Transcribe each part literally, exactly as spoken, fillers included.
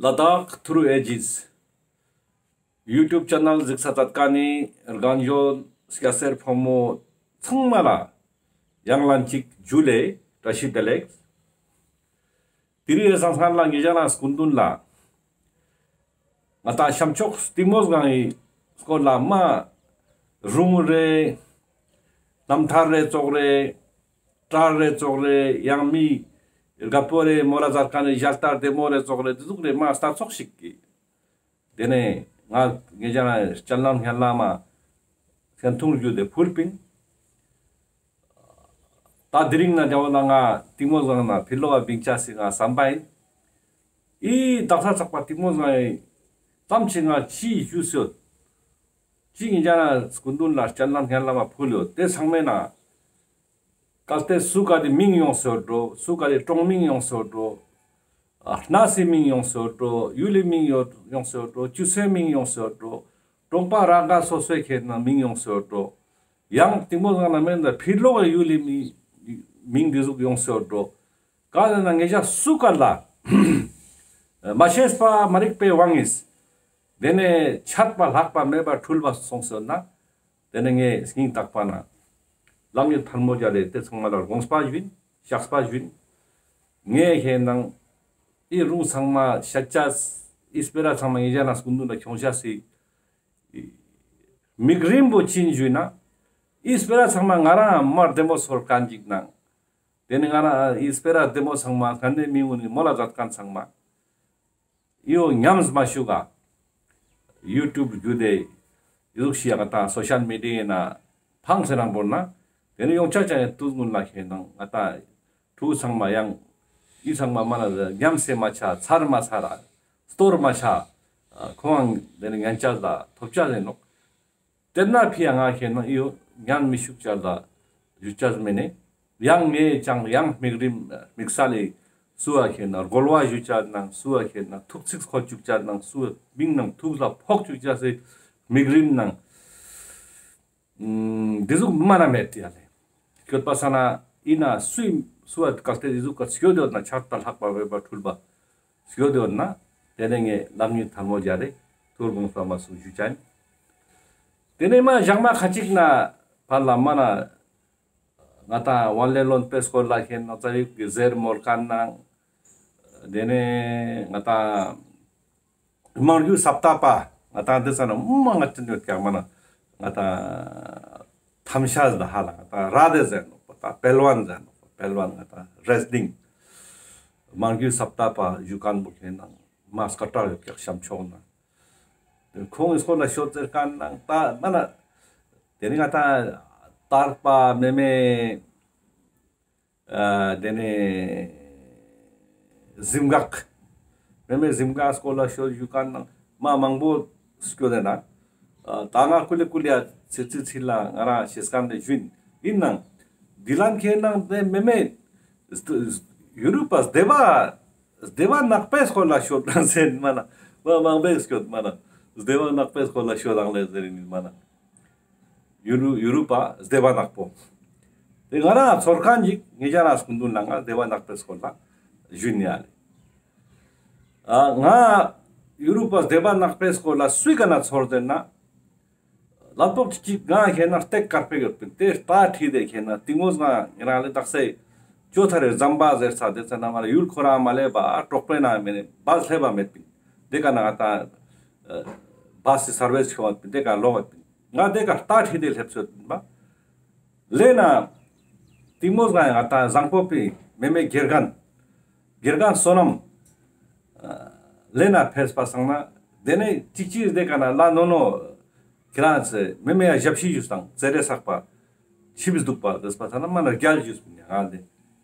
ལ་དྭགས་ཐུརུ་ཨེ་ཇིས་ཡུ་ཊུབ་ཆེ་ནལ་གཟིགས་ས་མཛད་མཁན་ནི་རྒན་གཞོན་སྐྱ་སེར་ཕོ་མོ་ཚང་མ་ལ་ཡང་ལན་གཅིག་ཇུ་ལེ་བཀྲ་ཤིས་བདེ་ལེགས། དེ་རིང་སང་སང་ལ་ངེད་ཅག་རང་སྐུ་མདུན་ལ་ང་དང་ཤམ་ཕྱོགས་གཏིང་མོ་སྒང་གི་སྐོར་ལ་མ་རུང་རེད། རྣམ་ཐར་རེ་ཙོགས་རེད། གྲྭ་རེ་ཙོགས་རེད། ཡང་མི་རྒད་པོ་རེད། མོ་ལ་མཛད་མཁན་རེད། ཞལ་ལྟ་བདེ་མོ་རེ་ཙོགས་རེད། དེ་ཟུག་རེད་མ་ལྟ་ཚོགས་ཤིག་གིས། དེ་ནས་ང་ངེད་ཅག་རང་སྤྱན་ལམ་སྙན་ལམ་མ་སེམས་ཐུང་རྒྱུ་དེ་ཕུལ་པིན། ད་དེ་རིང་ན་འདྲ་བོ་ལ་ང་གཏིང་མོ་སྒང་ན་ཕི་ལོག་ག་བིང་ཆ་སི་ང་བསམ་པ་ཡིན། ཨི་དག་ས་ཚགས་པ་གཏིང་མོ་སྒང་ཡིན། ཙམ་ཆེ་ང་ཅི་ཞུ་སོད། ཅི་ཡིན་ཅག་ན་སྐུ་མདུན་ལ་སྤྱན་ལམ་སྙན་ལམ་མ་ཕུལ་ཡོད་དེ་ཚང་མས་ན། གལ་ཏེ་སུ་ག་དེ་མིང་ཡོང་སོད་འགྲོ། སུ་ག་དེ་གྲོང་མིང་ཡོང་སོད་འགྲོ། ཨ་གནས་སི་མིང་ཡོང་སོད་འགྲོ། ཡུལ་ལི་མིང་ཡོ་ཡོང་སོད་འགྲོ། ཆུ་ཚོད་མིང་ཡོང་སོད་འགྲོ། གྲོང་པ་ར་ག་སོ་སོའི་ཁྱེད་ན་མིང་ཡོང་སོད་འགྲོ། ཡང་གཏིང་མོ་སྒང་ན་མེད་ན་ཕི་ལོག་གི་ཡུལ་ལི་མི་མིང་འདི་ཟུག་ཡོང་སོད་འགྲོ། ག་ཟེར་ན་ངེད་ཅག་སུ་ག་ལ་མ་ཤེས་པ་མ་རིག་པའི་དབང་ངིས། དེ་ནས་ཆད་པ་ལྷག་པ་མེད་པར་འཁྲུལ་པ་སོང་སོད་ན། དེ་ནས་ངས་སྙིང་ཐག་པ་ན་ལག་གཉིས་ཐལ་མོ་སྦྱར་ཏེ་དེ་ཚང་མ་ལ་དགོངས་པ་ཞུ་ཡིན། བཤགས་པ་ཞུ་ཡིན། ངས་ཁྱེད་ནང་ཨི་རུང་ཚང་མ་ཤ་ཆ་ཨི་སྤེ་ར་ཚང་མ་ངེད་ཅག་ན་སྐུ་མདུན་ལ་ཁྱོང་ཤ་སི་མིག་རིམ་པོ་ཕྱིན་ཞུས་ན། ཨི་སྤེ་ར་ཚང་མ་ང་རང་མར་བདེ་མོ་སོར་གང་ཅིག་ནང་། དེ་ནི་ང་རང་ཨི་སྤེ་ར་བདེ་མོ་ཚང་མ་ག་ནས་མི་འུ་ནི་མོ་ལ་མཛད་མཁན་ཚང་མ། ཡོ་ཉམས་མ་ཞུ་ག་ཡུ་ཊུབ་བརྒྱུད་དེ་ཡུག་ཤི་ཡ་ང་དང་སོ་ཤལ་མི་ཌི་ཡའི་ན་ཕངས་སེ་རང་བོར་ན། དེ་ནི་ཡོང་ཆ་ཆ་ཡང་ཏུས་སྔོན་ལ་ཁེ་ནང་ང་དང་ཕྲུ་གུ་ཚང་མ་ཡང་ཨི་ཚང་མ་མ་ན་ཉམས་སེ་མ་ཆ་ཚར་མ་ཚར་སྟོར་མ་ཆ། ཁོང་དེ་ནི་ངན་ཆ་ལ་ཐོབ་ཆ་ཟེར་ནོག་དེ་ན་ཕི་ཡ་ང་ཁེ་ནང་ཨི་ཡོ་ཉམས་མི་ཤུག་ཆ་ལ་ཡུ་ཆ་མེ་ནི། ཡང་ངས་ཀྱང་ཡང་མིག་རིམ་དམིགས་བསལ་ལས་སུ་བ་ཁེ་ན་རྒོལ་བ་ཞུ་བྱ་ནང་སུ་བ་ཁེ་ན་ཐུག་ཚིག་འཁོར་བཅུག་བྱ་ནང་སུ་མིང་ནང་ཐུག་ལ་ཕོག་བཅུག་བྱ་སའི་མིག་རིམ་ནང་འདི་ཟུག་མ་ན་མེད་དེ་ཡ་ལེ། སྐྱོད་པ་ས་ན་ཨི་ན་སུའི་སུ་བ་ག་སྟེ་འདི་ཟུག་ག་སྐྱོད་ཡོད་ན་ཆར་ལྟ་ལྷག་པ་བས་པ་འཁྲུལ་པ་སྐྱོད་ཡོད་ན་དེ་ནས་ངས་ལག་གཉིས་ཐལ་མོ་སྦྱར་རེ་ཐུར་དགོངས་པ་མ་སུ་ཞུ་བྱ་ནི། དེ་ནས་མ་ཞག་མ་ཁ་ཅིག་ན་ཕར་ལ་མ་ན། ང་དང་ཝན་ལེ་ལོན་པའི་སྐོར་ལ་ཁེ་ན་ཙ་ཡུག་གི་ཟེར་མོལ་མཁན་ནང་། དེ་ནས་ང་དང་མང་རྒྱུ་སབ་ཏ་པ་ང་དང་འདི་ས་ན་མ་ང་ཅི་ཉོ་ཀྱག་མ་ན་ང་དང་ཐམ་ཤ་ཟ་ཧ་ལ་ང་དང་ར་དེ་ཟེར་ནོ་པ་ད་པེལ་ཝན་ཟེར་ནོ་པ་པེལ་ཝན་ང་དང་རེས་ལིང་མང་རྒྱུ་སབ་ཏ་པ་ཞུ་མཁན་པོ་ཁེ་ནང་མ་སྐ་ཏྲ་ཡོད་ཀྱག་ཤམ་ཕྱོགས་ན། ཁོང་གི་སྐོར་ལ་ཤོད་ཟེར་མཁན་ནང་ད་མ་ན། དེ་ནི་ང་ད་སྟག་པ་མེ་མེ། ཨ་དེ་ནི་གཟིམ་འགག་མེ་མེ་གཟིམ་འགག་སྐོར་ལ་ཤོད་ཞུ་མཁན་ནང་མ་མང་པོ་སྐྱོད་དེ་ན། ད་ང་ཀུ་ལེ་ཀུ་ལེ་ཡ་ཚི་ཚི་ཚི་ལ་ང་རང་ཤེས་མཁན་དེ་ཞུ་ཡིན་ནང་། འདི་ལན་ཁེ་ནང་དེ་མེ་མེ། ཡུ་རུ་པ་སྡེ་བ། སྡེ་བ་ནག་པའི་སྐོར་ལ་ཤོད་དང་ཟེར་མ་ན། མ་མང་པའི་སྐྱོད་མ་ན། སྡེ་བ་ནག་པའི་སྐོར་ལ་ཤོད་དང་ལས་ཟེར་ནི་མ་ན། ཡུ་རུ་ཡུ་རུ་པ་སྡེ་བ་ནག་པོ། དེ་ང་རང་ཚོར་མཁན་ཅིག་ངེད་ཅག་རང་སྐུ་མདུན་ལ་ང་སྡེ་བ་ནག་པའི་སྐོར་ལ་ཞུ་ནི་ཨ་ལེ། ཨ་ང་ཡུ་རུ་པ་སྡེ་བ་ནག་པའི་སྐོར་ལ་སུས་ག་ན་ཚོར་ཟེར་ན། ལབ་ཏོག་ཅིག་ང་ཁེ་ན་སྟེགས་དཀར་པོ་ཡོད་པིན་དེ་རྟ་ཁྲིད་དེ་ཁེ་ན་ཏིང་ངོ་ང་ཉེ་རང་ལས་དག་སའི་ཅོ་ཐ་རེ་ཛམ་པ་ཟེར་ཚ་དེ་ཚ་ན་མ་ལ་ཡུལ་ཁོ་རང་མ་ལས་པ་གྲོགས་པོའི་ནང་མེད་ནས་བ་སླེབས་པ་མེད་པིན་དེ་ག་ན་ང་ད་བ་སི་སར་བེ་སི་ཁེ་བ་པིན་དེ་ག་ལོག་པིན་ང་དེ་ག་རྟ་ཁྲིད་དེ་སླེབས་སོད་པིན་པ་ལས་ན་ཏིང་ངོ་ང་ང་ད་བཟང་པོ་པིན་མེ་མེ་དགེ་རྒན། དགེ་རྒན་བསོད་ནམས། ལས་ན་ཕེབས་པ་སང་ན། དེ་ནས་ཅིག་ཅིག་དེ་ག་ན་ལ་ནོ་ནོ། ཁྱེད་རང་ཚེ་མེ་མེ་ཡ་ཞབས་ཕྱི་ཞུས་དང་རྩེ་རེ་བསགས་པ། ཆིབས་འདུག་པ་དེས་པ་ཐ་ན་མ་ན་རྒྱལ་ཞུས་པ་ཉ་ང་དེ།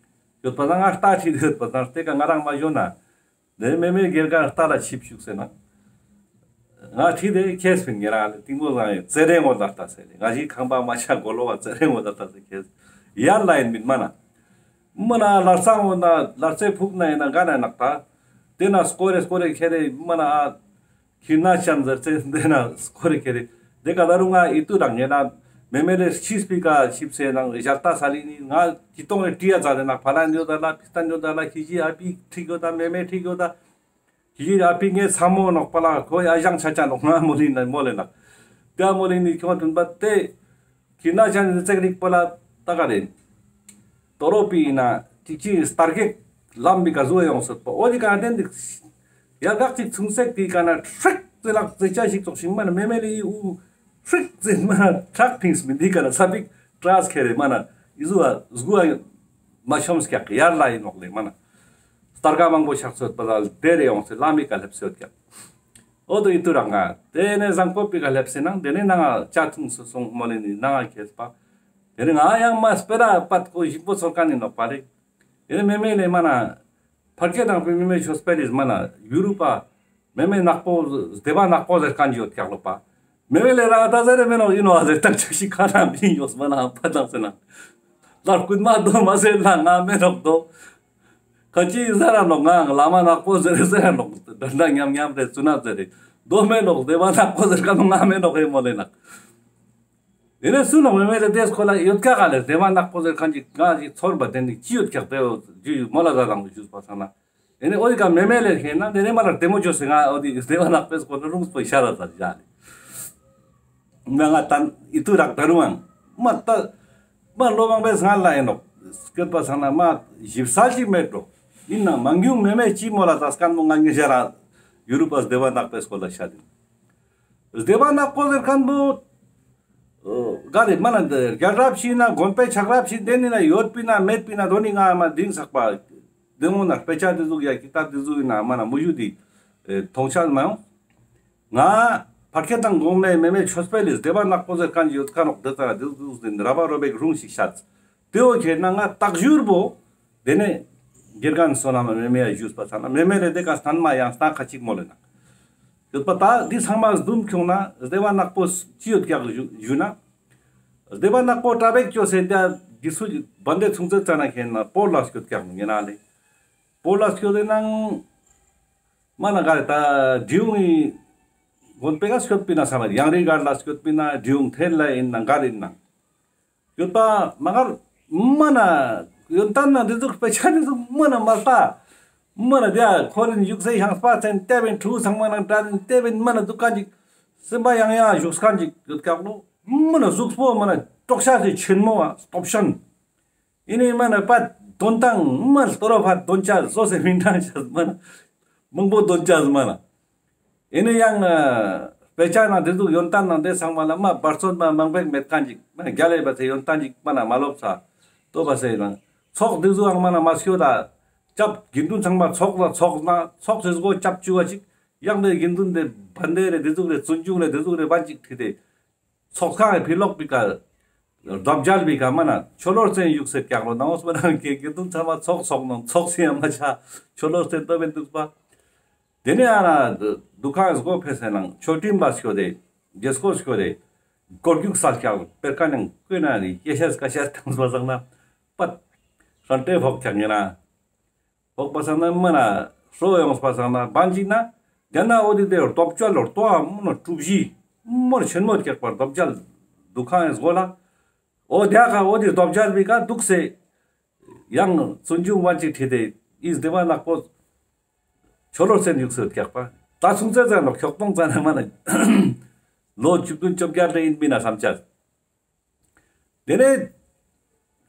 ཡོད་པ་ན་ང་རྟ་ཁྲིད་ཡོད་པ་ན་དེ་ག་ང་རང་མ་ཞོ་ན། དེ་མེ་མེ་དགེ་རྒན་རྟ་ལ་ཆིབས་ཞུགས་ཟེར་ན། ང་ཁྲིད་དེ་ཁྱེད་སྤིན་ཉེ་རང་ལ་ཏིང་ངོ་བཟང་ཡོད་རྩེ་རེ་ངོ་ལ་རྟ་ཟེར་ལེ་ང་ཞིག་ཁང་པ་མ་ཆག་གོ་ལོ་བ་རྩེ་རེ་ངོ་ལ་རྟ་ཟེར་ཁྱེད། ཡར་ལ་ཡིན་མིན་མ་ན། མ་ན་ལར་ས་འོ་ན་ལར་ཚེ་ཕུག་ན་ཡིན་ན་ག་ན་ནག་ད། དེ་ན་སྐོ་རེ་སྐོ་རེ་ཁྱེར་རེ་མ་ན་ཨ། ཁྱི་ན་ཅན་ཟེར་ཚེ་དེ་ན་སྐོ་རེ་ཁྱེར་རེ། དེ་ག་ད་རུང་ང་ཨི་ཏུ་རང་ངེ་ན་མེ་མེ་རེ་ཤི་སྤི་ཀ་ཤི་སེ་ན་ཞག་ད་ས་ལི་ནི་ང་ཁྱི་སྟོང་རེ་ཏི་ཡ་ཛ་རེ་ན་ཕ་ལ་ཉོ་ད་ལ་ཕི་སྟ་ཉོ་ད་ལ་ཁྱི་ཞི་ཨ་པི་ཁྲི་ཉོ་ད་མེ་མེ་ཁྲི་ཉོ་ད། ཡི་ཨ་ཕི་ངའི་ཚ་མོ་ནོག་པ་ལ་ཁོ་ཡ་ཞང་ཆ་ཆ་ནོག་ང་མོ་ལིན་ན་མོ་ལེ་ནག་དེ་ཨ་མོ་ལིན་ནི་ཁྱོད་དུན་པ་དེ་ཁྱི་ན་ཆ་ནི་ཙེག་རིག་པ་ལ་ཏ་ག་རེ་དོ་རོ་པི་ཡིན་ན་ཅིག་ཅིག་སྟར་གེག་ལམ་པི་ག་བཟོ་ཡོང་སོད་པ་འོ་དི་ག་དེན་དི་ཡ་གག་ཅིག་ཚུང་སེག་དི་ག་ན་ཧྲིག་ཙེ་ལག་ཙེ་ཆ་ཞིག་ཙོག་ཞིག་མ་ན་མེ་མེ་ལི་ཡི་ཨུ་ཧྲིག་ཙེ་མ་ན་ཁྲག་ཕིངས་མི་འདི་ག་ན་ས་པིག་ཏྲ་སི་ཁེ་རེ་མ་ན་ཡི་ཟུ་ཨ་ཟུ་ཨ་མ་ཤོམ་སྐྱག་ཡར་ལ་ཡིན་ནོག་ལེ་མ་ན། སྟར་ག་མང་པོ་ཤག་ཚོད་པ་ལ་དེ་རེ་ཡོང་སེ་ལ་མི་ཀ་ལེབ་སེ་ཡོད་ཀྱག་འོ་དོ་ཡི་ཏུ་རང་ང་དེ་ནས་བཟང་པོ་པི་ཀ་ལེབ་སེ་ནང་དེ་ནས་ནང་ང་ཅ་ཐུང་སུ་སོང་མོ་ལེ་ནི་ནང་ང་ཁེལ་པ། དེ་ནས་ང་ཡང་མ་སྤེ་ར་པད་ཀོ་ཞིག་པོ་ཚོར་ཀ་ནི་ནོག་པ་རེ། དེ་ནས་མེ་མེ་ལེ་མ་ན་ཕར་ཁེ་དང་པི་མེ་མེ་ཆོ་སྤེ་རིས་མ་ན་ཡུ་རུ་པ། མེ་མེ་ནག་པོ་སྡེ་པ་ནག་པོ་ཟེར་མཁན་ཡོད་ཀྱག་ལོ་པ། མེ་མེ་ལེ་ར་ད་ཟེར་རེ་མེ་ནོག་ཡིན་ནོ་ཟེར་ཏང་ཆག་ཤི་ཁ་ན་མི་ཡོད་མ་ན་ཕ་དང་ཟེར་ན། ལར་རྐུན་མ་དོ་མ་ཟེར་ལ་ང་མེ་ནོག་དོ། ཁ་ཅི་ཟེར་ར་ནོག་ང་ལ་མ་ནག་པོ་ཟེར་ཟེར་ར་ནོག་ད་ད་ཉམ་ཉམ་རེ་ཙུ་ན་ཟེར་རེ། དོ་མེ་ནོག་སྡེ་པ་ནག་པོ་ཟེར་ཁ་ནོ་ང་མེ་ནོག་ཧེ་མོ་ལེ་ནག་དེ་ནས་སུ་ནོག་མེ་མེ་ལེ་དེ་སྐོར་ལ་ཡོད་ཀ་ག་ལེ་སྡེ་པ་ནག་པོ་ཟེར་མཁན་ཅིག་ང་ཅིག་ཚོར་བ་དེ་ནི་ཅི་ཡོད་ཀྱག་དེ་ཇུ་མོ་ལ་ཟ་དང་ཇུས་པ་ཚང་ན། དེ་ནས་ཨོ་ཡི་ཀ་མེ་མེ་ལེ་ཁེ་ན་དེ་ནས་མ་ལ་བདེ་མོ་བཅོས་སེ་ང་ཨོ་དི་སྡེ་པ་ནག་པོའི་སྐོར་ལ་རུང་སྤོ་ཤ་ར་ཟ་ཡ་ལེ། ང་ང་ཏན་ཨི་ཏུ་རག་ད་རུང་ཨང་མ་ཏ་མ་ལོ་མང་པའི་སྔ་ལ་ཡིན་ནོག་སྐྱོད་པ་ཚང་ན་མ་ཞིབ་ས་ཅིག་མེད་འགྲོ། ཡིན་ན་མང་ཉུང་མེ་མེ་ཅི་མོ་ལ་ཟ་སྐམ་མོ་ང་ངེ་ཞ་ར་ཡུ་རུ་པ་སྡེ་པ་ནག་པོའི་སྐོར་ལ་ཤ་དེ། སྡེ་པ་ནག་པོ་ཟེར་མཁན་པོ། ག་རེ་མ་ན་རྒྱལ་རབས་ཤིག་ན་དགོན་པའི་ཆགས་རབས་ཤིག་དེ་ནི་ན་ཡོད་པི་ན་མེད་པི་ན་རོ་ནི་ང་མ་འདིང་ཟག་པ། དེ་མོ་ན་དཔེ་ཆ་དེ་ཟུག་ཡ་ཀི་ཏབ་དེ་ཟུག་ཡིན་ན་མ་ན་མུ་ཞུ་དི་མཐོང་ཆ་མ་ཡོང་། ང་ཕར་ཁེ་དང་གོང་མའི་མེ་མེ་ཆོས་སྤེལ་ལི་སྡེ་པ་ནག་པོ་ཟེར་མཁན་ཡོད་ཁ་ནོག་དེ་ཙ་དེ་ཟུག་ཟིན་ར་བ་རོ་བེག་རུང་ཞིག་ཤ་ཚ། དེའོ་ཁྱེད་ན་ང་རྟག་བཞུར་པོ། དེ་ནས་དགེ་རྒན་བསོད་ནམས་མེ་མེ་ཡ་བཞུགས་པ་ཚང་ན་མེ་མེ་ལེ་དེ་ཀ་སྟན་མ་ཡང་སྟན་ཁ་ཅིག་མོ་ལེ་ན། ཡོད་པ་ད་འདི་ཚང་མ་འཛུམ་ཁྱོང་ན་སྡེ་པ་ནག་པོ་ཅི་ཡོད་ཀྱག་ཞུ་ན། སྡེ་པ་ནག་པོ་གྲྭ་པེག་ཅོ་སེ་དེ་འདི་སུ་བན་དེ་ཚུང་ཚེ་ཙ་ན་ཁྱེད་ན་སྤོར་ལ་སྐྱོད་ཀྱག་ངེ་ན་ལེ། སྤོར་ལ་སྐྱོད་དེ་ནང་མ་ན་ག་རེ་ད་འབྲི་གུང་གི་དགོན་པེ་ག་སྐྱོད་པི་ན་ས་མ་ཡང་རི་གར་ལ་སྐྱོད་པི་ན་འབྲི་གུང་ཐེར་ལ་ཡིན་ན་ག་རེ་ཡིན་ན། ཡོད་པ་མ་གར་མ་ན་ཡོན་ཏན་ན་འདི་ཚོ་དཔེ་ཆ་འདི་ཚོ་མ་ན་མ་ལྟ། མ་ན་དེ་ཁོ་རིན་བཞུགས་སའི་ཤང་སྤ་ཚན་ལྟེ་བའི་ཕྲུ་གུ་ཚང་མ་ན་གྲ་རིན་ལྟེ་བའི་མ་ན་འདུག་ག་འཇིག་སེམས་པ་ཡང་ཡང་བཞུགས་ག་འཇིག་ཡོད་ཀྱག་ལོ། མ་ན་གཟུགས་པོ་མ་ན་དཀྲོག་ཤ་ཅིག་ཆེན་མོ་བ་སྟོབས་ཤན། ཡིན་ནི་མ་ན་པ་དོན་དང་མ་ལྟོ་ར་ཕ་དོན་ཆ་བཟོ་སེ་མི་འདྲ་ཆ་མ་ན་མང་པོ་དོན་ཆ་མ་ན། ཡིན་ན་ཡང་། དཔེ་ཆ་ནང་དེ་ཚོ་ཡོན་ཏན་ནང་དེ་ཚང་མ་ལ་མ་འབད་བརྩོན་མ་མང་པོ་མེད་མཁན་ཅིག་མ་རྒྱ་ལས་པ་ཚེ་ཡོན་ཏན་ཅིག་མ་ན་མ་ལོབས་ས། ལྟོས་པ་ཟེར་ན། ཚོགས་དེ་ཚོའང་མ་ན་མ་སྐྱོ་ད། སྐྱབས་དགེ་འདུན་ཚང་མ་ཚོགས་ལ་ཚོགས་ན་ཚོགས་ཚེ་སྒོ་སྐྱབས་བཅུ་བ་ཅིག་ཡང་དེ་དགེ་འདུན་དེ་བན་དེ་རེ་དེ་ཚོ་རེ་བཙུན་ཆུང་རེ་དེ་ཚོ་རེ་བན་ཅིག་ཁྲིད་དེ། ཚོགས་ཁང་གི་ཕི་ལོག་པི་ཀ། རྡོ་བརྒྱལ་པི་ཀ་མ་ན་ཆོ་ལོར་བཙན་ཡུག་སེ་ཀྱག་ལོ་ནང་འོ་སོ་ནང་གི་དགེ་འདུན་ཚང་མ་ཚོགས་ཚོགས་ནང་ཚོགས་སེ་ཡང་མ་ཆ་ཆོ་ལོར་བཙན་ཏོ་བེན་འདུག་པ། དེ་ནས་ཨ་ན་འདུ་ཁང་སྒོ་ཕེ་སེ་ནང་ཆོས་ཁྲིམས་པ་སྐྱོ་དེ་རྒྱལ་སྐོར་སྐྱོ་དེ་སྐོར་རྒྱུག་ས་ཀྱག་པེར་ཀ་ནང་ཀོས་ན་རི་ཡེ་ཤ་སྐ་ཤ་ཐང་སོ་སང་ན་པད་ཧྲན་ཏེ་ཕོག་ཀྱག་ངེ་ན། ཕོག་པ་སང་ན་མ་ན་ཧྲོ་ཡོང་པ་སང་ན་བན་ཅིག་ན་རྒྱ་ན་འོ་དེ་དེ་རྡོ་བཅལ་ལོ་རྡོ་ཨ་མོ་ན་གྲུ་བཞི་མོར་ཆེན་མོ་ཀྱག་པ་རྡོ་བཅལ་འདུ་ཁང་སྒོ་ལ་འོ་དེ་ཀ་འོ་དེ་རྡོ་བཅལ་བི་ཀ་འདུག་སེ། ཡང་བཙུན་ཆུང་བ་ཅིག་ཁྲིད་དེ་ཨིས་སྡེ་བ་ནག་པོ་ཆོ་ལོ་སེན་ཡུག་སེ་ཀྱག་པ། ད་སུང་ཚེ་ཚ་ནོ་ཁྱོག་སྟོང་ཚ་ན་མ་ན་ལོ་བཅུ་བདུན་བཅོ་བརྒྱད་རེ་ཡིན་པི་ན་བསམ་ཆ། དེ་ནས་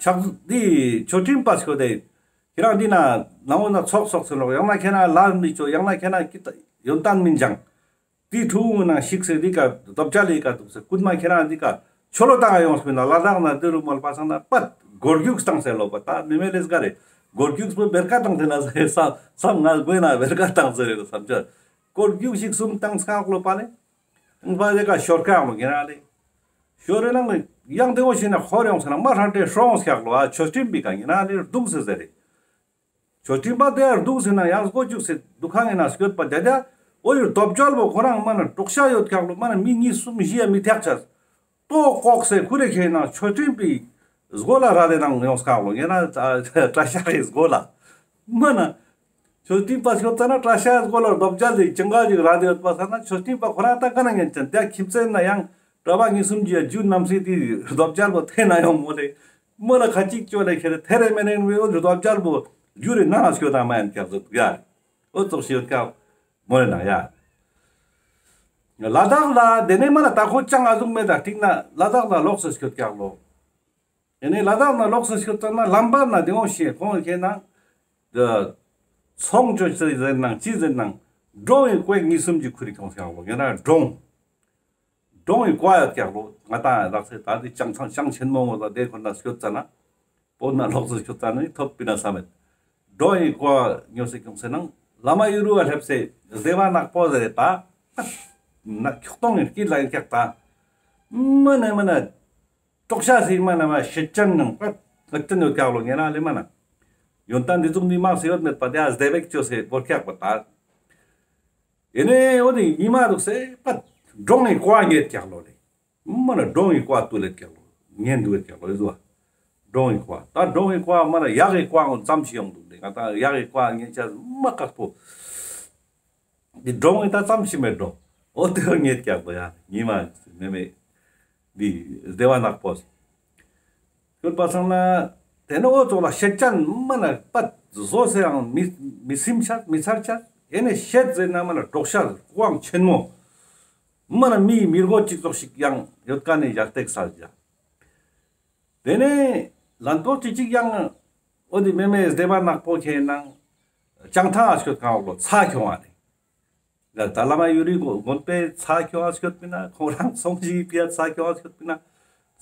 ཕྱག་འདི་ཆོས་ཁྲིམས་པ་ཞིག་དེ་ཁྱེད་རང་འདི་ན་ནང་འོ་ན་ཚོགས་ཚོགས་སུ་ལོག་ཡང་ན་ཁྱེད་ན་ལ་མི་ཆོ་ཡང་ན་ཁྱེད་ན་ཀི་ཡོན་ཏན་མིན་ཅང་། དེའི་ཕྲུ་གུ་ནང་ཞིག་སེ་འདི་ཀ་རྡོ་བཅའ་ལི་ཀ་འདུག་སེ་སྐུད་མ་ཁྱེད་རང་འདི་ཀ་ཆོ་ལོ་བཏང་ཡོང་སྤིན་ན་ལ་དྭགས་ན་འདི་རུ་མོལ་པ་སང་ན་པད་སྒོར་རྒྱུག་བཏང་སེ་ལོ་པ། ད་མི་མེ་ལེས་ག་རེ་སྒོར་རྒྱུག་སྤུ་བེར་ཀ་བཏང་སེ་ན་སེ་བསམ་བསམ་ང་དགོས་ན་བེར་ཀ་བཏང་སེ་རེད་བསམ་ཆ། སྒོར་རྒྱུག་ཞིག་གསུམ་བཏང་སྐག་ལོ་པ་ལེ། བ་ལེ་ཀ་ཤོར་ཀ་མོ་ཁྱེད་རང་ལེ། ཤོར་རེ་ནང་ལེ་ཡང་དེ་བོ་ཞིག་ན་ཧོར་ཡོང་སེ་ན་མ་ཧྲང་ཏེ་ཧྲོང་སྐག་ལོ་ཨ་ཆོས་ཁྲིམས་པི་ཀ་ཡིན་ན་ལེ་རྡུང་སེ་ཟེར་རེད། ཆོས་ཁྲིམས་པ་དེ་ཡར་འདུག་ཟེར་ན་ཡང་སྒོ་བཅུག་སེ་འདུ་ཁང་ཡིན་ན་སྐྱོད་པ་རྒྱ་རྒྱ། འོ་ཡུལ་རྡོ་བཅོལ་བོ་ཁོ་རང་མ་ན་དཀྲོག་ཤ་ཡོད་ཀྱག་ལོ། མ་ན་མི་གཉིས་གསུམ་བཞི་ཡ་མི་ཐེག་ཆ། ལྟོ་ལྐོག་སེ་ཁུ་རེ་ཁྱེད་ན་ཆོས་ཁྲིམས་པའི་སྒོ་ལ་ར་དེ་ནང་ཡོང་སྐག་ལོ། ཡིན་ན་བཀྲ་ཤ་རེ་སྒོ་ལ། མ་ན། ཆོས་ཁྲིམས་པ་ཤོད་ཙ་ན་བཀྲ་ཤ་སྒོ་ལ་རྡོ་བཅོལ་དེ་ཅང་ག་ཅིག་ར་དེ་ཡོད་པ་ས་ན་ཆོས་ཁྲིམས་པ་ཁོ་རང་ད་ག་ན་ཉན་ཅན་དེ་ཁྱིམ་མཚེས་ན་ཡང་གྲྭ་པ་གཉིས་གསུམ་གྱི་རྒྱུ་རྣམ་སྲས་དེ་རྡོ་བཅོལ་བོ་ཐེ་ན་ཡོང་མོ་ལེ། མོ་ལ་ཁ་ཅིག་ཅོ་ལེ་ཁྱེར་ཐེ་རེ་མེ་རེ་བའི་འོ་རུ་རྡོ་བཅལ་པོ་རྒྱུ་རེ་ནང་ལ་སྐྱོད་དང་མ་ཡན་ཀྱག་ཟེར་འདུག་ཡ། འོ་ཙོག་ཤི་ཡོད་ཀྱག་མོ་རེ་ན་ཡ། ལ་དྭགས་ལ་དེ་ནས་མ་ལ་ད་ཁོ་ཅང་ཨ་ཟུག་མེད་ད་ཐིག་ན་ལ་དྭགས་ལ་ལོགས་སུ་སྐྱོད་ཀྱག་ལོ། དེ་ནས་ལ་དྭགས་ན་ལོགས་སུ་སྐྱོད་ཙ་ན་ལམ་བར་ན་དེ་འོང་ཤེས་ཁོང་ཁྱེད་ན། ཚོང་ཅོ་ཅི་ཟེར་ནང་ཅི་ཟེར་ནང་འགྲོ་བའི་ཀོས་གཉིས་གསུམ་གྱི་ཁུ་རི་ཁྱོང་ཤག་ལོ་ཡང་ན་འབྲོང་། འབྲོང་གི་བཀའ་ཡོད་ཀྱག་ལོ། ང་དང་རག་སེ་ད་དེ་ཅང་ཚང་ཅང་ཆེན་མོ་ངོ་ད་དེ་ཁོ་ན་སྐྱོད་ཙ་ན། པོ་ན་ལོག་ཙི་སྐྱོད་ཙ་ན་ཐོབ་པི་ན་ས་མེད། འབྲོང་གི་བཀའ་ཉོ་སེ་ཁྱོང་སེ་ནང་བླ་མ་ཡུ་རུ་བ་སླེབས་སེ་བཟླས་པ་ནག་པོ་ཟེར་རེད་ད། ན་ཁྱོག་ཏོང་ངེར་སྐྱིད་ལ་ཡིན་ཀྱག་ད། མ་ན་མ་ན། དཀྲོག་ཤ་སེ་མ་ན་མ་ཤེད་ཅན་ནང་པ་ང་ཅན་ཡོད་ཀྱག་ལོ་ངེ་ན་ལེ་མ་ན། ཡོན་ཏན་འདི་ཚོགས་འདི་མང་སེ་ཡོད་མེད་པ་དེ་ཨ་བཟླས་པེག་ཅོ་སེ་བོར་ཀྱག་པ་ད། ཡེ་ནས་འོ་དེ་ཉི་མ་འདུག་སེ་པ་འབྲོང་ངི་བཀའ་ཉེད་ཀྱག་ལོ་ལེ། མ་ན་འབྲོང་ངི་བཀའ་ཏུ་ལེད་ཀྱག་ལོ། ཉན་འདུག་ལེད་ཀྱག་ལོ་ཡོད་བ། འབྲོང་ངི་བཀའ་ད་འབྲོང་ངི་བཀའ་མ་ན་ཡག་གི་བཀའ་ངོ་ཙམ་ཞིག་ཡོང་འདུག་ལེ་ང་ད་ཡག་གི་བཀའ་ཉན་ཆ་མ་དཀག་པོ། འདི་འབྲོང་ངི་ད་ཙམ་ཞིག་མེད་འགྲོ། འོ་དེ་ཉེད་ཀྱག་ལོ་ཡ་ཉི་མ་མེ་མེ། འདི་བཟླས་པ་ནག་པོ། སྐྱོད་པ་སང་ན། དེ་ནི་འོ་ཙོག་ལ་ཤེད་ཅན་མ་ན་པ་བཟོ་སེ་ཡང་མི་མི་སིམ་ཆ་མི་ཚར་ཆ། ཨེ་ནས་ཤེད་ཟེར་ན་མ་ན་འབྲོག་ཤ་ཀུའང་ཆེན་མོ། མ་ན་མིའི་མི་རྒོད་ཅིག་ཙོག་ཞིག་ཡང་ཡོད་ཀ་ནས་ཡར་སྟེགས་ས་བཞག་དེ་ནས་ལན་ཏོག་ཅིག་ཅིག་ཡང་འོ་དེ་མེ་མེ་བཟླས་པ་ནག་པོ་ཁྱེད་ནང་བྱང་ཐང་ཨ་སྐྱོད་གང་འོག་ལོ་ཚ་ཁྱོང་བ་རེད། ད་བླ་མ་ཡུ་རི་དགོན་པའི་ཚ་ཁྱོང་ཨ་སྐྱོད་པི་ན་ཁོང་རང་ཚོང་ཞིག་པི་ཡ་ཚ་ཁྱོང་ཨ་སྐྱོད་པི་ན་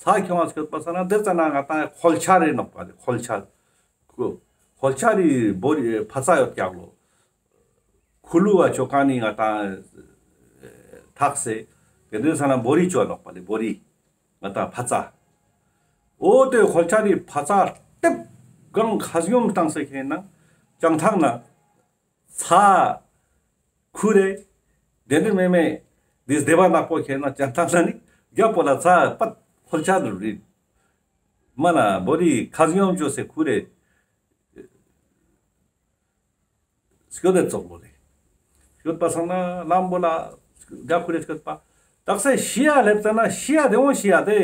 ཚ་ཁྱོང་ཨ་སྐྱོད་པ་ས་ན་འདིར་ཙ་ན་ང་ཏང་ཁོལ་ཆ་རེ་ནོག་པ་རེད། ཁོལ་ཆ། ཁོལ་ཆ་རི་བོ་རི་ཕ་ཚ་ཡོད་ཀྱག་ལོ། ཁུ་ལུ་བ་ཆོ་ག་ནི་ང་ཏང་ཐག་སེ་དེ་འདིར་ས་ན་བོ་རི་ཆོ་ནོག་པ་རེད། བོ་རི་ང་ཏང་ཕ་ཚ། འོ་དེ་ཁོལ་ཆ་རི་ཕ་ཚ་ལྟེབ་གང་ཁ་སྙོམས་བཏང་སེ་ཁེན་ན་བྱང་ཐང་ན། ཚ། ཁུ་རེ། དེ་འདྲ་མེ་མེ། འདི་བཟླས་པ་ནག་པོ་ཁྱེད་ན་ཅན་ཐང་ན་ནི་རྒྱ་པོ་ལ་ཚ་པད་ཧོལ་ཆ་འདུག་རེད། མ་ན་བོ་རི་ཁ་སྙོམས་བཅོས་སེ་ཁུ་རེ། སྐྱོད་དེ་ཙོག་པོ་རེད། སྐྱོད་པ་སང་ན་ལམ་པོ་ལ་རྒྱ་ཁུ་རེ་སྐྱོད་པ། དག་ས་ཤི་ཡ་སླེབས་ཙ་ན་ཤི་ཡ་དེ་འོང་ཤི་ཡ་དེ་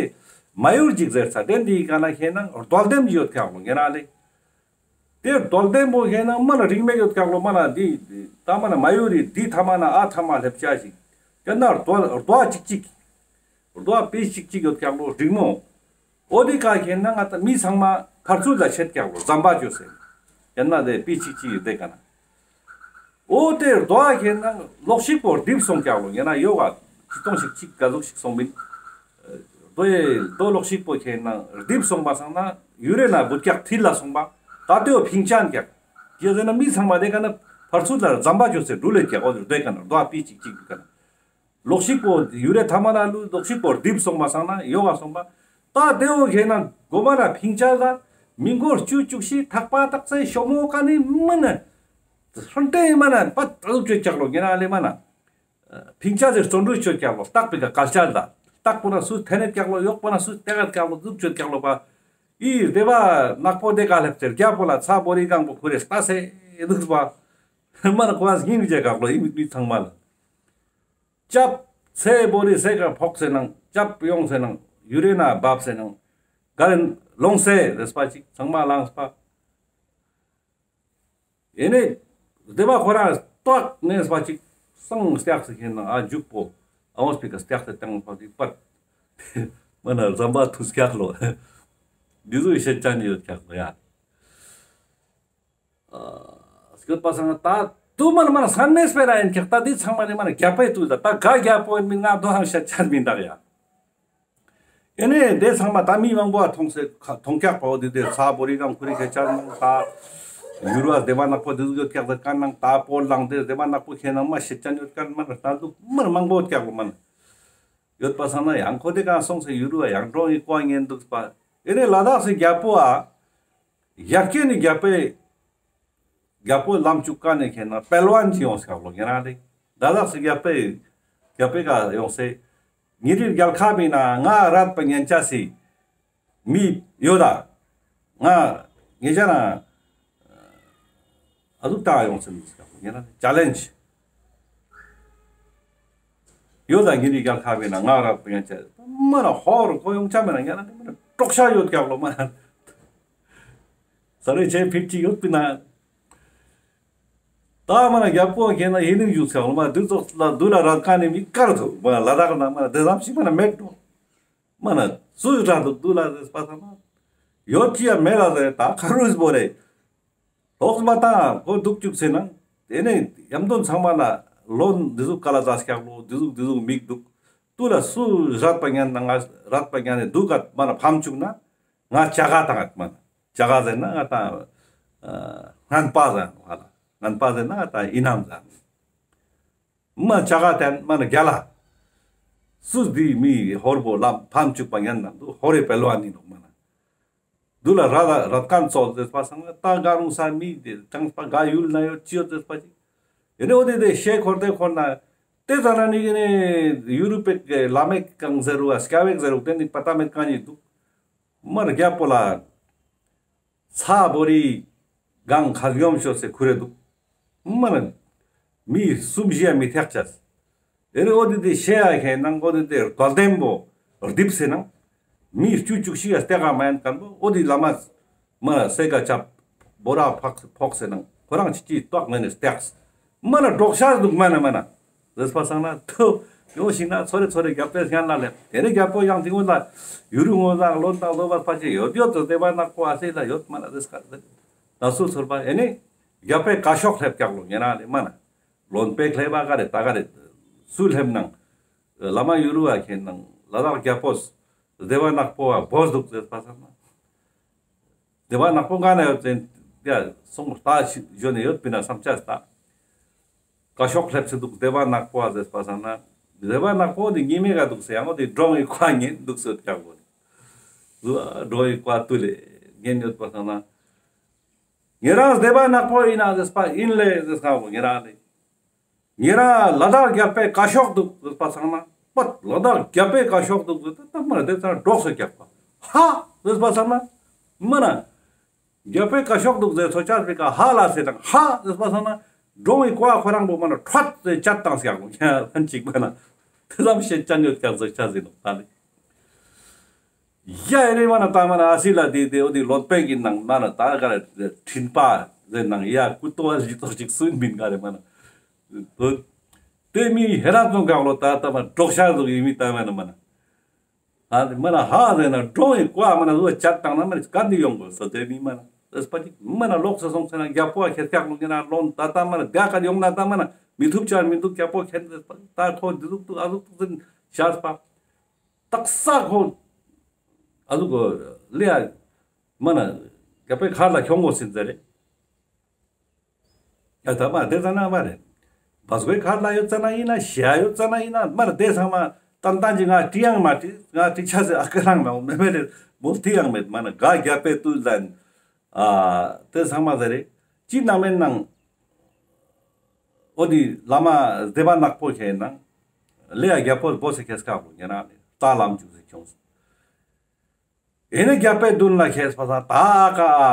མ་ཡུར་ཅིག་ཟེར་ཚ་དེ་འདི་ག་ན་ཁྱེད་ན་རྡོལ་ལྡེམ་ཅིག་ཡོད་ཁག་ལོ་ངེ་ན་ལེ། དེ་རྡོལ་ལྡན་པོ་ཁེན་ན་མ་ལ་རིང་མེད་ཡོད་ཀྱག་ལོ། མ་ལ་འདི་ད་མ་ལ་མ་ཡོད་རི་འདི་ཐ་མ་ན་ཨ་ཐ་མ་སླེབས་ཆ་ཞིག་ཀྱ་ན་རྡོ་རྡོ་ཅིག་ཅིག་རྡོ་པི་ཅིག་ཅིག་ཡོད་ཀྱག་ལོ། རིང་མོ་འོ་དེ་ཀ་ཁེན་ན་ང་ད་མི་ཚང་མ་ཕར་ཚུར་ལ་ཆད་ཀྱག་ལོ། ཟམ་པ་ཅོ་ཟེར་ཀྱ་ན་དེ་པི་ཅིག་ཅིག་ཡོད་དེ་ཀ་ན། འོ་དེ་རྡོ་ཁེན་ན་ལོག་ཤིག་པོ་རྡིབ་སོང་ཀྱག་ལོ། ཡང་ན་ཡོ་ག་ཅི་གཏོང་ཞིག་ཅིག་ག་ཟུག་ཞིག་སོང་མིན། རྡོ་ཡི་རྡོ་ལོག་ཤིག་པོ་ཁེན་ན་རྡིབ་སོང་པ་སང་ན་ཡུ་རེ་ན་བུད་ཀྱག་ཐིལ་ལ་སོང་པ། ད་ལྟོས་ཕིང་ཆ་ཀྱག་ཡོད་ཟེར་ན་མི་ཚང་མ་དེ་ཀ་ན་ཕར་ཚུར་ལ་ཟམ་པ་ཅོ་ཟེར་འགྲུལ་ལེ་ཀྱག་འོ་དེ་ཀ་ན་རྡོ་པི་ཅིག་ཅིག་ཀ་ན། ལོག་ཤིག་པོ་ཡུ་རེ་ཐ་མ་ན་ལུ་ལོག་ཤིག་པོ་རྡིབ་སོང་པ་སང་ན་ཡོ་ག་སོང་པ། ད་དེ་འོ་ཁེན་ན་གོ་མ་ན་ཕིང་ཆ་ལ་མི་མགོ་བཅུ་བཅུ་ཤི་ཐག་པ་ཐག་ཚེ་ཤོ་མོ་ཀ་ནི་མ་ན། ཧྲན་ཏེ་མ་ན་པ་ཏ་ལུ་ཅོ་ཀྱག་ལོ་ངེ་ན་ལེ་མ་ན། ཕིང་ཆ་ཟེར་བརྩོན་འགྲུས་ཆོད་ཀྱག་ལོ། སྟག་པའི་ཀ་གལ་ཆ་ལ། སྟག་པོ་ན་སུ་ཐེ་ནེ་ཀྱག་ལོ། ཡོག་པོ་ན་སུ་ཏེ་ག་ཀྱག་ལོ། ཟུག་ཆོད་ཀྱག་ལོ་པ། ཨི་སྡེ་པ་ནག་པོ་དེ་ག་ལེབ་ཚེ་རྒྱ་པོ་ལ་ཚ་བོ་རི་གང་པོ་ཁུ་རེ་ལྟ་སེ་འདུག་པ། མ་ན་ཁོ་ཨ་སྙིང་རྗེ་ཀྱག་ལོ། ཨི་མི་མི་ཚང་མ་ལ། ཅབ་ཚེ་བོ་རི་སེ་ཀ་ཕོག་སེ་ནང་ཅབ་ཡོང་སེ་ནང་ཡུ་རེ་ན་བབ་སེ་ནང་ག་རེ་ལོང་སེ་རེས་པ་ཅིག་ཚང་མ་ལངས་པ། ཡེ་ནས་སྡེ་པ་ཁོ་རང་སྟག་ནས་པ་ཅིག་སང་སྟག་སེ་ཁེན་ན་ཨ་འཇུག་པོ་ཨ་འོང་སྤི་ཀ་སྟག་སེ་བཏང་པ་ཅིག་པད། མ་ན་ཟམ་པ་ཐུག་ཀྱག་ལོ། འདི་ཚོ་ཤེད་ཅན་ཡོད་ཀྱག་ལོ་ཡ། སྐྱོད་པ་སང་ད་དུ་མ་ན་མ་ན་སང་ནས་སྤེ་ར་ཡིན་ཀྱག་ད་འདི་ཚང་མ་ནི་མ་ན་རྒྱ་པའི་དུས་ད་ད་ག་རྒྱ་པོ་ཡིན་མིན་ང་དོ་ཧང་ཤེད་ཅན་མིན་ད་ཡ། ཨེ་ནས་དེ་ཚང་མ་ད་མི་མང་པོ་ཨ་མཐོང་སེ་མཐོང་ཀྱག་པའོ། དེ་དེ་ཚ་བོ་རི་གང་ཁུ་རི་ཁེ་ཆར་ནང་ད་ཡུ་རུ་ཨ་སྡེ་པ་ནག་པོ་དེ་ཚོ་ཀྱག་ད་ཀ་ནང་ད་པོ་ལང་དེ་སྡེ་པ་ནག་པོ་ཁེ་ནང་མ་ཤེད་ཅན་ཡོད་ཀ་མ་ན་ད་ལུག་མར་མང་པོ་ཀྱག་ལོ་མ་ན་ཡོད་པ་སང་ན་ཡང་ཁོ་དེ་གང་སོང་སེ་ཡུ་རུ་ཨ་ཡང་འགྲོ་ཡི་ཀོ་ཉན་འདུག་པ། ཨེ་ནས་ལ་དྭགས་སེ་རྒྱ་པོ་ཨ་ཡར་རྒྱས་ནི་རྒྱ་པའི་རྒྱལ་པོ་ལམ་བཅུ་ཀ་ནས་ཁེན་ན་པེལ་ཝན་གྱི་ཡོང་སྐབས་ལོ་ངེ་རང་རེད། ད་ལགས་སུ་རྒྱལ་པོས་རྒྱལ་པོའི་ཀ་ཡོང་སེ་ཉེ་རིར་རྒྱལ་ཁ་མིན་ན་ང་རབ་པ་ཉན་ཆ་སི་མི་ཡོད་ད། ང་ངེ་ཅ་ན་ཨ་ཟུག་ཏང་ཡོང་སེ་མི་སྐབས་ལོ་ངེ་རང་ཅ་ལེན་ཇི་ཡོད་ད། ཉེ་རིར་རྒྱལ་ཁ་མིན་ན་ང་རབ་པ་ཉན་ཆ་མ་ན་ཧོར་ཁོ་ཡོང་ཆ་མེད་ན་ངེ་རང་མ་ན་དཀྲོག་ཤ་ཡོད་སྐབས་ལོ་མ་ན། ས་རེ་ཆེ་ཕིབ་ཅི་ཡོད་པི་ན། ད་མ་ན་རྒྱལ་པོ་ཁྱེད་ན་ཡིན་ནི་ཡུག་ཚེ་མ་དུས་ཚོགས་ལ་དུས་ལ་ར་ཀ་ནི་མི་དཀར་ཐུབ་མ་ལ་དྭགས་ན་མ་དེ་ཙམ་ཞིག་མ་ན་མེད་འགྲོ། མ་ན་སུས་ར་འདུག་དུས་ལ་རེས་པ་ཚང་མ་ཡོད་ཀྱི་ཡ་མེད་ལ་ཟེར། ད་ཁ་རུས་བོ་རེད། ལོག་མ་བཏང་གོ་འདུག་བཅུག་ཟེར་ན། དེ་ནས་ཡམ་དོན་ཚང་མ་ལ་ལོན་འདི་ཟུག་ཀ་ལ་ཙ་སྐྱག་ལོ་འདི་ཟུག་འདི་ཟུག་མིག་འདུག་དུས་ལ་སུ་རད་པ་ཉན་ན་ང་རད་པ་ཉན་ནས་འདུག་ག་མ་ན་ཕམ་བཅུག་ན་ང་ཅ་ག་བཏང་ངད་མ་ན་ཅ་ག་ཟེར་ན་ང་ད་ངན་པ་ཟེར་ཧ་ལ་ངན་པ་ཟེར་ན་ང་ད་ཨི་ནམ་ཟེར། མ་ཅ་ག་དན་མ་ན་རྒྱ་ལ། སུ་འདི་མི་ཧོར་པོ་ལ་ཕམ་བཅུག་པ་ཉན་ན་འདུག་ཧོར་རེ་པེལ་ཝན་ནི་འདུག་མ་ན། དུ་ལ་ར་ལ་ར་ཀན་ཙོ་ཟེར་པ་སང་ལ་ད་ག་རུང་ས་མི་དེ་ཀྲང་པ་ག་ཡུལ་ན་ཡོད་ཅི་ཡོད་ཟེར་པ་ཅིག་ཡེ་ནས་འོ་དེ་དེ་ཤེ་འཁོར་དེ་འཁོར་ན་དེ་ཙ་ན་ནི་གི་ནི་ཡུ་རུ་པེ་གི་ལ་མེ་གང་ཟེར་རུ་ཨ་སྐྱ་བེག་ཟེར་རུ་དེ་ནི་པ་ཏ་མེད་གང་ཡི་འདུག་མར་རྒྱ་པོ་ལ་ཚ་བོ་རི་གང་ཁ་སྙོམ་ཤོར་སེ་ཁུ་རེ་འདུག་མར་མི་གསུམ་བཞི་ཡ་མི་ཐེག་ཅས། དེ་ནས་འོ་དེ་དེ་ཤེ་ཡ་ཁེ་ནང་འོ་དེ་དེ་རྡོ་ལྡེམ་པོ་རྡིབ་སེ་ནང་མི་བཅུ་བཅུ་བཞི་ཡ་སྟེ་ག་མ་ཡན་ཀན་པོ་འོ་དེ་ལ་མ་མ་སེ་ག་ཅབ་བོ་ར་ཕག་ཕོག་སེ་ནང་ཁོ་རང་ཅི་ཅི་ཏོག་ངན་ནས་སྟེགས། མ་ན་འབྲོག་ཤ་འདུག་མ་ན་མ་ན་རེས་པ་སང་ན་ཐོ་ཡོང་ཞིག་ན་ཚོ་རེ་ཚོ་རེ་རྒྱབ་པས་སྙན་ལ་ལེབ། དེ་ནས་རྒྱབ་པོ་ཡང་དེ་ངོ་ལ་ཡུ་རུ་ངོ་ལ་ལོན་དང་ལོ་བ་ཕ་ཆེ་ཡོད་ཡོད་དོ་དེ་བ་ནག་པོ་ཨ་སེ་ལ་ཡོད་མ་ན་རེས་ཀ་རེ་ད་སུ་ཚོར་བ་ཨེ་ནས་རྒྱབ་པས་བཀའ་ཤོག་ལེབ་ཀྱག་ལོ་ཉེ་རང་ལེ་མ་ན་ལོན་པས་ལེབ་བ་ག་རེ་ད་ག་རེ་སུ་ལེབ་ནང་ལ་མ་ཡུ་རུ་བ་ཁེན་ནང་ལ་དྭགས་རྒྱབ་པོ་དེ་བ་ནག་པོ་བ་བོ་འདུག་རེས་པ་སང་ན། སྡེ་པ་ནག་པོ་ག་ན་ཡོད་ཟེར་ཡ་སོང་ལྟ་ཞིག་བཞོན་ནས་ཡོད་པིན་ན་བསམ་ཆ་ལྟ། བཀའ་ཤོག་སླེབས་ཚེ་འདུག་སྡེ་པ་ནག་པོ་ཨ་ཟེར་པ་སང་ན། སྡེ་པ་ནག་པོ་འདི་ཉི་མའི་ག་འདུག་ཟེར་ཡང་འོ་དེ་འབྲོང་གི་ཁ་ཉན་འདུག་ཟེར་ཀྱང་གོ། འབྲོང་གི་ཁ་དུ་ལས་ཉན་ཡོད་པ་སང་ན། ཉེ་རང་སྡེ་པ་ནག་པོ་ཡིན་ན་ཟེར་པ་ཡིན་ལེ་ཟེར་ཁ་གོ་ཉེ་རང་ལས། ཉེ་རང་ལ་དྭགས་རྒྱལ་པོའི་བཀའ་ཤོག་འདུག་ཟེར་པ་སང་ན། པ་ལ་དྭགས་རྒྱལ་པོའི་བཀའ་ཤོག་འདུག་ཟེར་ཏེ་ད་མར་དེ་ཚར་སྒྲོགས་སུ་རྒྱག་པ། ཧ་ཟེར་པ་སང་ན། མ་ན། རྒྱལ་པོའི་བཀའ་ཤོག་འདུག་ཟེར་ཚོ་ཅག་པའི་ཀ་ཧ་ལ་ཟེར་དང་ཧ་ཟེར་པ་སང་ན། འབྲོང་བའི་ཀ་ཁོ་རང་པོ་མ་ན་ཁྲོད་ཟེར་བཅད་བཏང་ཟེར་ཡག་ལོ་ཁྱེད་ཕན་ཅིག་མ་ན། དེ་ཙམ་ཞེ་ཅན་ཡོད་ཀྱག་ཟེར་ཆ་ཟིན་ནོ་ད་ལེ། ཡ་ཨེ་རེ་མ་ན་ད་མ་ན་ཨ་སི་ལ་དེ་དེ་འོ་དེ་ལོ་པེ་གི་ནང་མ་ན་ད་ག་རེ་ཁྲིན་པ་ཟེར་ནང་ཡ་ཀུ་ཏོ་བ་ཞིག་ཏོ་ཞིག་སུན་མིན་ག་རེ་མ་ན། དེ་མི་ཧེ་ར་ཙོང་ག་ལོ་ད་ད་མ་འབྲོག་ཤ་ཟོ་ཡི་མི་ད་མ་ན་མ་ན། ཨ་མ་ན་ཧ་ཟེར་ན་འབྲོང་ཡི་ཀ་མ་ན་ཟོ་ཅད་བཏང་ན་མ་ན་ག་འདི་ཡོང་དགོས་སོ་དེ་མི་མ་ན་ཨེ་སྤ་ཅིག་མ་ན་ལོག་སོ་སོང་ཚེ་ན་རྒྱ་པོ་ཨ་ཁེར་ཀྱག་ལོ་ཉེ་ན་ལོན་ད་ད་མ་ན་རྒྱ་ག་ཡོང་ན་ད་མ་ན་མི་ཐུབ་ཅར་མི་འདུག་རྒྱ་པོ་ཁེར་ད་ཁོ་འདི་ཟུག་ཏུ་ཨ་ཟུག་ཏུ་ཟིན་ཤར་སྤ། ཏག་ས་ཁོ། ཨ་ཟུག་གོ་ལེ་ཡ། མ་ན། རྒྱ་པའི་མཁར་ལ་ཁྱོང་གོ་ཟིན་ཟེར་རེད། ཡ་ད་མ་དེ་ཙ་ན་མ་རེད། བ་སྒོའི་མཁར་ལ་ཡོད་ཙ་ན་ཡིན་ན་ཞ་ཡོད་ཙ་ན་ཡིན་ན་མ་རེད་དེ་ཚང་མ་ཏན་ཏན་གྱི་ང་བྲི་ཡང་མ་བྲི་ང་བྲི་ཆ་ཟེར་ཨ་ཀ་རང་མ་འོ་མེ་མེ་རེད་མོ་བྲི་ཡང་མེད་མ་ན་ག་རྒྱ་པའི་དུས་ལ་ཨ་དེ་ཚང་མ་ཟེར་རེད་ཅི་ནང་མེད་ནང་། འོ་དེ་བླ་མ་སྡེ་པ་ནག་པོ་ཁྱེད་ནང་ལེ་ཡ་རྒྱ་པོ་བོ་སེ་ཁེས་ཁག་ལོ་ཉེ་རང་ལེ་ལྟ་ལམ་བཅུག་སེ་ཁྱོངས། ཨེ་ནི་རྒྱ་པའི་མདུན་ལ་ཁེས་པ་སང་ད་ཨ་ཀ་ཨ་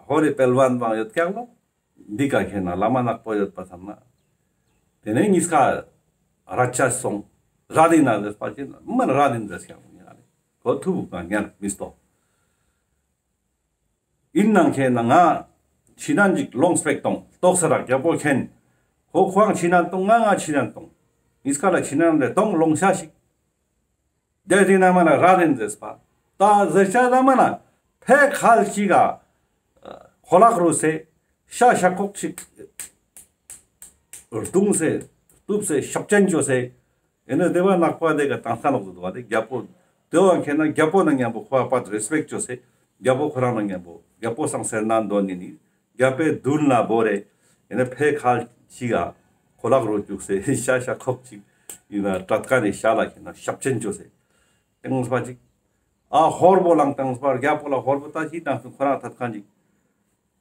ཧོ་རི་པེལ་ཝན་བང་ཡོད་ཀྱག་ལོ། འདི་ཀ་ཁེ་ན་བླ་མ་ནག་པོ་ཡོད་པ་སང་ན། དེ་ནས་གཉིས་ཀ་ར་ཆ་སོང་། ར་དི་ན་ཟེར་པ་ཅིན་མ་ན་ར་དི་ན་ཟེར་ཀྱག་ལོ་ཉེ་རང་ལེ་ཁོ་ཐུ་བུ་གང་ཉར་མི་སྟོ། ཡིན་ནང་ཁྱེད་ན་ང་ཕྱི་ནང་གཅིག་ལོང་སྤེག་གཏོང་ལྟོགས་ས་རག་རྒྱལ་པོ་མཁྱེན། ཁོ་ཁོའང་ཕྱི་ནང་གཏོང་ང་ང་ཕྱི་ནང་གཏོང་། ཉིས་ཀ་ལ་ཕྱི་ནང་ལས་གཏོང་ལོང་ཤ་ཞིག་དེ་དེ་ན་མ་ན་ར་རིན་ཟེར་པ། ད་ཟེར་ཆ་ད་མ་ན་ཕེ་ཁལ་ཅིག་ག་ཁོ་ལག་རུ་སེ་ཤ་ཤ་ཁོག་ཅིག་རྡུང་སེ་གཏུབ་སེ་ཤབ་ཅན་བཅོ་སེ། ཡིན་ན་སྡེ་པ་ནག་པོ་དེ་ག་དང་ས་ལོག་ཏུ་འདུག་པ་དེ་རྒྱལ་པོ། དེ་བ་མཁྱེན་ན་རྒྱལ་པོ་ནང་མཉམ་པོ་ཁོ་བ་པ་རེ་སི་པེག་བཅོ་སེ། རྒྱལ་པོ་ཁོ་རང་ནང་མཉམ་པོ་རྒྱལ་པོ་སང་སེར་སྣ་འདོན་ནི་ནི། རྒྱལ་པོའི་མདུན་ལ་བོ་རེ། ཡིན་ན་ཕེ་ཁལ་ཅིག་ག་ཁོ་ལག་རུ་བཅུག་སེ་ཤ་ཤ་ཁོག་ཅིག་ཡིན་ན་དྲ་ཀ་ནས་ཤ་ལ་མཁྱེན་ན་ཤབ་ཆེན་བཅོ་སེ། ཏེང་སྤ་ཅིག་ཨ་ཧོར་པོ་ལང་ཏེང་སྤ་རྒྱལ་པོ་ལ་ཧོར་པོ་ད་ཅི་དང་སུ་ཁོ་རང་ཐད་ཁན་ཅིག་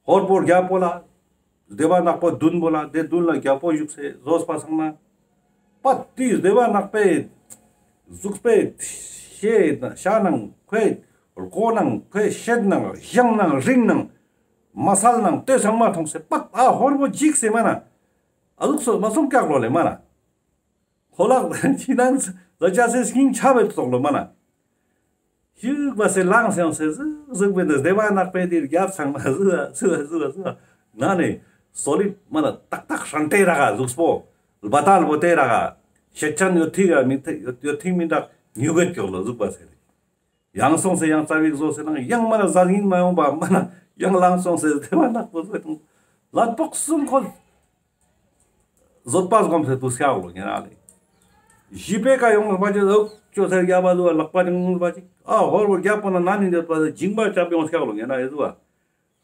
ཧོར་པོ་རྒྱལ་པོ་ལ། སྡེ་པ་ནག་པོ་བདུན་པོ་ལ་སྡེ་བདུན་ལ་རྒྱལ་པོ་བཞུགས་སེ་བཟོས་པ་སང་ན། པ་ཏི་སྡེ་པ་ནག་པའི་གཟུགས་པའི་ཤེད་ཤ་ནང་ཁོའི་ལྐོག་ནང་ཁོའི་ཤེད་ནང་ཞང་ནང་རིང་ནང་མ་སལ་ནང་ལྟོས་ཚང་མ་མཐོང་སེ་པ་ཨ་ཧོར་པོ་འཇིགས་སེ་མ་ན། ཨ་ལུག་སོ་མ་སོང་ཀྱག་ལོ་ལེ་མ་ན། ཁོ་ལག་ཕྱི་ནང་ཟ་ཆ་སེ་སྙིང་ཆ་བའི་ཐོག་ལོ་མ་ན། ཞུགས་པ་སེ་ལངས་སེང་སེ་ཟུག་ཟུག་པའི་འདི་སྡེ་པ་ནག་པའི་དེ་རྒྱབ་ཚང་མ་ཟུག་ཟུག་ཟུག་ཟུག་ན་ནས་ སོ་ལིཌ་མ་ན་ཏག་ཏག་ཧྲན་ཏེ་ར་ག་གཟུགས་པོ། སྦ་ཏལ་བོ་ཏེ་ར་ག་ཤེད་ཆེན་ཡོད་ཐིག་ག་མི་ཐིག་ཡོད་ཡོད་ཐིག་མི་འདྲ་ཉུག་གེད་ཀྱོག་ལོ་གཟུགས་པ་ཟེར། ཡང་སོང་སེ་ཡང་རྩ་བིག་བཟོ་སེ་ན་ཡང་མ་ན་ཟ་ཡིན་མ་ཡོང་པ་མ་ན་ཡང་ལངས་སོང་སེ་དེ་བ་ནག་པོ་ཟེར་དང་། ལ་པོག་གསུམ་ཁོ་བཟོད་པ་སྒོམ་སེ་དུ་སྐྱག་ལོ་ཉེ་ར་ལེ། བཞི་པའི་ཀ་ཡོང་བ་ཅིག་ཨོ་ཅོ་ཚེ་རྒྱབ་པ་དུ་བ་ལག་པ་ཅིག་ཡོང་བ་ཅིག་ཨ་ཧོར་བོ་རྒྱབ་པོ་ན་ན་ནི་འདོད་པ་སྦྱིན་པ་བྱ་བ་ཡོང་སྐྱག་ལོ་ཉེ་ར་ཡེ་དུ་བ།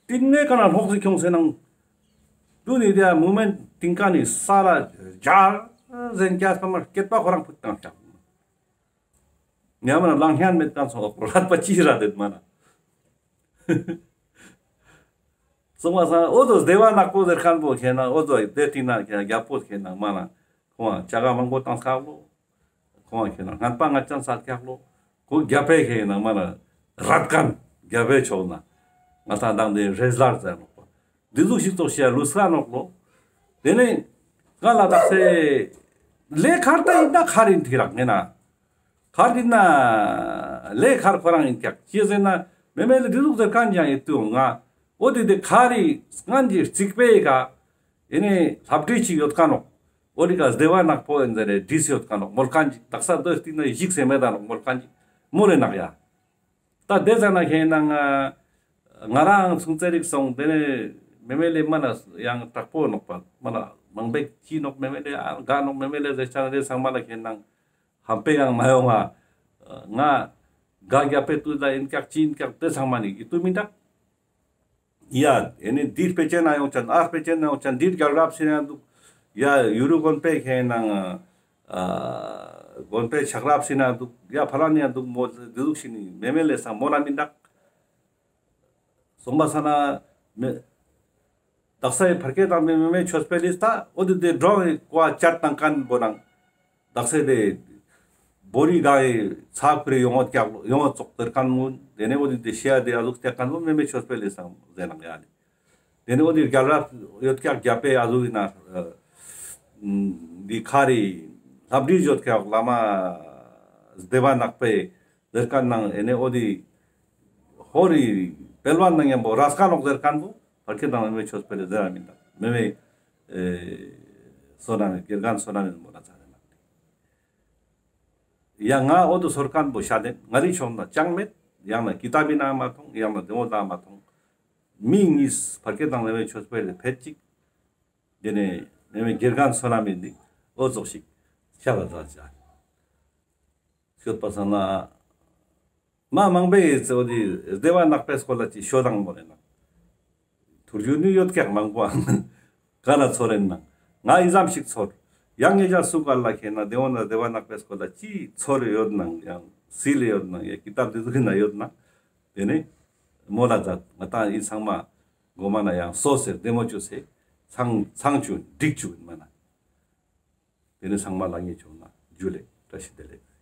ཏིན་ནེ་ཀ་ན་ལྷོག་སི་ཁྱོང་སེ་ནང་། དུ་ནི་དེ་མུ་མེན་ཏིང་ཀ་ནི་ས་ལ་ཇར་ཟེན་ཀྱ་ས་མར་སྐེད་པ་ཁོ་རང་ཕུད་བཏང་ཤག་ཉམས་ལ་ལང་ཧན་མེད་ཀ་ཚོ་ལྷག་པ་ཅི་ར་དེད་མ་ན། སོང་བ་སང་ཨོ་ཙོ་སྡེ་བ་ནག་པོ་ཟེར་མཁན་པོ་ཁེ་ན་ཨོ་ཙོ་དེ་ཏིང་ན་ཁེ་ན་རྒྱ་པོ་ཁེ་ན་མ་ན་ཁོང་ཅ་ག་མང་པོ་བཏང་ཤག་ལོ། ཁོང་ཁྱེད་ན་སྔན་པ་ང་ཅང་ས་ཀྱག་ལོ། ཁོ་རྒྱ་བལ་ཁྱེད་ན་མ་ན་རད་ཀན་རྒྱ་བལ་ཕྱོགས་ན་ང་ས་དང་དེ་རེས་ལར་ཟེར་ནོག་པ། འདི་ཟུག་ཞིག་ཙོག་ཤེས་ལུས་ས་ནོག་ལོ། དེ་ནས་ང་ལ་དག་སེ་ལས་ཁར་ད་ཡིན་ན་ཁར་ཡིན་ཐི་རག་ངེ་ན། ཁར་ཡིན་ན་ལས་ཁར་ཁོ་རང་ཡིན་ཀྱག་ཅི་ཟེར་ན་མེ་མེ་ལ་འདི་ཟུག་ཟེར་མཁན་ཀྱང་ཡིན་དུ་ང་འོ་དེ་དེ་ཁར་ཡིན་སྔན་གྱི་རྩིག་པའི་ཀ་ཡིན་ནས་ལྷབ་བྲིས་ཅིག་ཡོད་ཀ་ནོག་འོ་རི་ཀ་སྡེ་བ་ནག་པོ་ཡིན་ཟེར་རེ་བྲིས་ཡོད་ཀ་ནོག་མོལ་མཁན་ཅིག་དག་ས་འདོད་སྟེང་ན་ཡིག་ཟེར་མེད་ད་ནོག་མོལ་མཁན་ཅིག་མོ་རེ་ནག་ཡ། ད་དེ་ཙ་ན་ཁྱེད་ནང་ང་རང་ཚུང་ཙེ་རིག་སོང་དེ་ནས་མེ་མེ་ལེ་མ་ན་ཡང་དྲག་པོ་ནོག་པ་མ་ན་མང་པེ་ཅི་ནོག་མེ་མེ་ལེ་ཨ་དགའ་ནོག་མེ་མེ་ལེ་ཟེར་ཆ་ན་དེ་ཚང་མ་ལ་ཁྱེད་ནང་ཧམ་པེ་ཡང་མ་ཡོང་ང་ང་དགའ་རྒྱ་པེ་ཏུ་ད་ཡིན་ཀྱག་ཅི་ཡིན་ཀྱག་དེ་ཚང་མ་ནི་ཡིད་དུ་མི་འདག་ཡ། ཨེ་ནི་འདིར་དཔེ་ཅན་ན་ཡོང་ཅན་ཨར་དཔེ་ཅན་ན་ཡོང་ཅན་འདིར་རྒྱལ་རབས་ཟེར་ན་འདུག་ཡ་ཡུ་རུ་དགོན་པའི་ཁེ་ནང་ཨ་དགོན་པའི་ཆགས་རབས་ཟེར་ན་འདུག་ཡ་ཕ་ར་ནི་ཡང་འདུག་མོ་འདི་ཟུག་ཤི་ནི་མེ་མེ་ལེ་སང་མོ་ན་མི་འདག་སོང་པ་ས་ན་མེ། དག་ས་ཡི་ཕར་སྐད་དང་མེ་མེ་མེ་ཆོས་སྤེལ་ལིས་ད་འོ་དི་དེ་འགྲོ་བའི་ཀོ་བ་བཅར་བཏང་མཁན་པོ་ནང་། དག་ས་དེ་བོ་རི་གང་ཡི་ཚ་ཁུ་རེ་ཡོང་བ་ཀྱག་ཡོང་བ་ཙོག་ཟེར་མཁན་མོ་དེ་ནས་འོ་དི་དེ་ཤེ་ཡ་དེ་ཨ་ཟུག་སྟེ་མཁན་མོ་མེ་མེ་ཆོས་སྤེལ་ལིས་སང་ཟེར་ནང་ཡ་ནི། དེ་ནས་འོ་དི་རྒྱལ་རབས་ཡོད་ཀྱག་རྒྱ་པེ་ཨ་ཟུག་ཡིན་ན། འདི་ཁ་རི་ལྷབ་བྲིས་ཡོད་ཀྱག་བླ་མ་སྡེ་བ་ནག་པེ་ཟེར་མཁན་ནང་ཨེ་ནས་འོ་དི། ཧོ་རི་སྤེལ་བ་ནང་ཡང་པོ་ར་སྐ་ལོག་ཟེར་མཁན་པོ། བར་ཁྱེད་དང་མེ་མེ་ཆོས་སྤེལ་ཟེར་བ་མིན་དང་མེ་མེ། ཨེ། བསོད་ནམས་དགེ་རྒན་བསོད་ནམས་མོ་ལ་ཚ་ནས་ལགས། ཡ་ང་འོ་དུ་སོར་མཁན་པོ་ཤ་དན་ང་རི་ཆོག་ན་ཅང་མེད། ཡང་ན་ཀི་ཏ་བི་ན་མ་མཐོང་ཡང་ན་དེ་མོ་ལ་མ་མཐོང་། མི་གཉིས་བར་ཁྱེད་དང་མེ་མེ་ཆོས་སྤེལ་ལ་ཕེད་ཅིག་དེ་ནས་མེ་མེ་དགེ་རྒན་བསོད་ནམས་མིན་འདི་འོ་ཙོག་ཞིག་ཤ་ལ་ཚ་ཅག་ཤོད་པ་སང་ན། མ་མང་པོས་ཡིད་ཚེ་འོ་དི་སྡེ་བ་ནག་པའི་སྐོར་ལ་ཅི་ཤོད་དང་མོ་རེ་ན། ཐུར་རྒྱུ་ནི་ཡོད་ཀྱག་མང་པོ་ཨང་། ག་ན་ཚོར་རེན་ན། ང་ཡི་ཙམ་ཞིག་ཚོར། ཡང་ངེད་ཅག་སུ་ག་ལ་ཁེ་ན་སྡེ་བ་ན་སྡེ་བ་ནག་པའི་སྐོར་ལ་ཅི་ཚོར་ཡོད་ནང་ཡང་སིལ་ཡོད་ནང་ཡང་ཀི་ཏབ་འདི་ཚོ་ན་ཡོད་ན། དེ་ནི་མོ་ལ་མཛད་ང་ཏང་ཡིན་ཚང་མ་མགོ་མ་ན་ཡང་སོ་ཟེར་བདེ་མོ་བཅུ་ཟེར་ཚང་ཚང་བཅུ་འགྲིག་བཅུ་ཡིན་མ་ན། དེ་ནི་ཚང་མ་ལ་ངེས་བྱུང་ན་རྒྱུ་ལས་བཀྲ་ཤིས་བདེ་ལེགས།